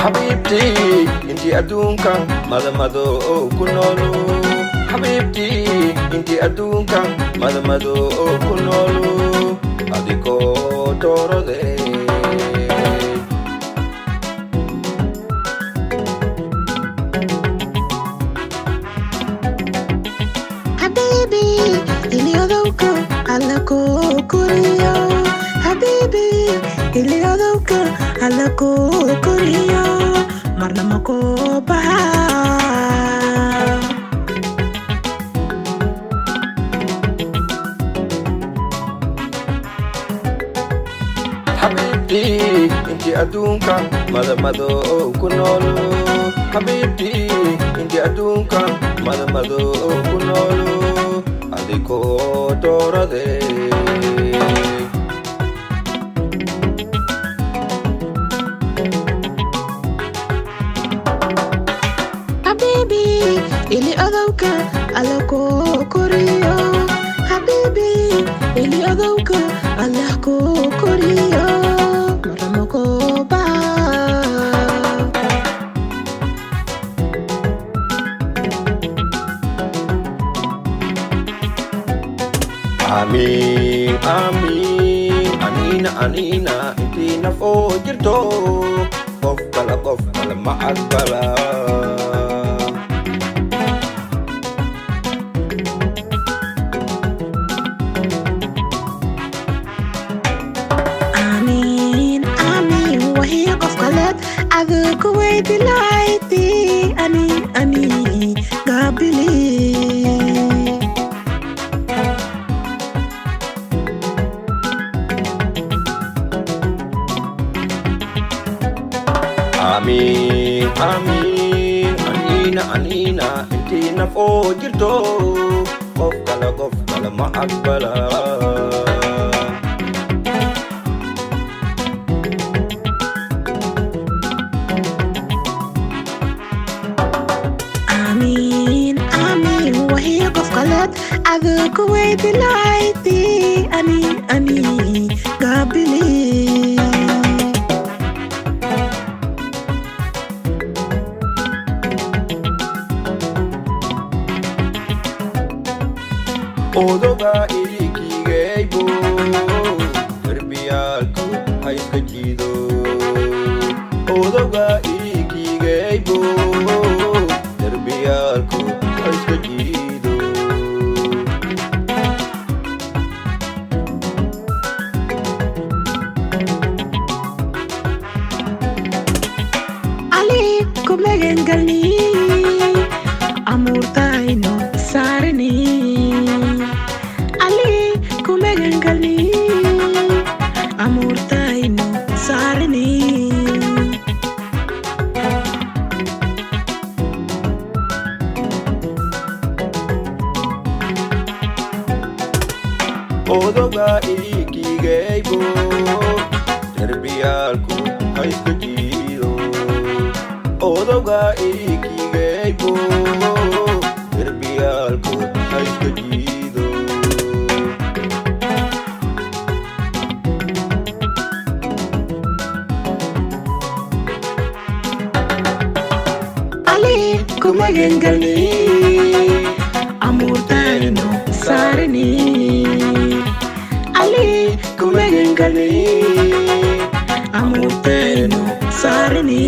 Xabiibtii intii adduunkan madamado oo ku noolu, xabiibtii intii adduunkan madamado oo ku noolu, adigoo doorade. Habibi, iliyodowka alla kuu koriyo. Habibi, iliyodowka alla kuu koriyo, marna ma kuu baxa. Xabiibtii intii adduunkan madamado oo ku noolu, xabiibtii intii adduunkan madamado oo ku noolu, adigoo doorade. Habibi, ili odowka alla kuu koriyo. Habibi, ili odowka allah kuu koriyo, marna ma kuu baxa. Amiin, amiin, aniina, aniina, intii naf oo jirto, qof kale, qof kale ma aqbala. Amiin, amiin, wixii qof kaleed adigu weydi lahayd, ani ani gaabili. Amiin, amiin, aniina, aniina, intii naf oo jirto, qof kale, qof kale ma aqbala. Amiin, amiin, wixii qof kaleed adigu weydi lahayd, ani ani gaabili. Odoga irikigaybo, darbiyaalku ha iska jiido. Odoga irikigaybo, darbiyaalku ha iska jiido. Ali ku magangalni, amuurtayno saarani. Ali ku magangalni, amuurtayno saarani. Odoga irikigaybo, darbiyaalku ha iska jiido. Odoga irikigaybo, darbiyaalku ha iska jiido. Ali ku magangalni, amuurtayno saarani. Ali ku magangalni, amuurtayno saarani.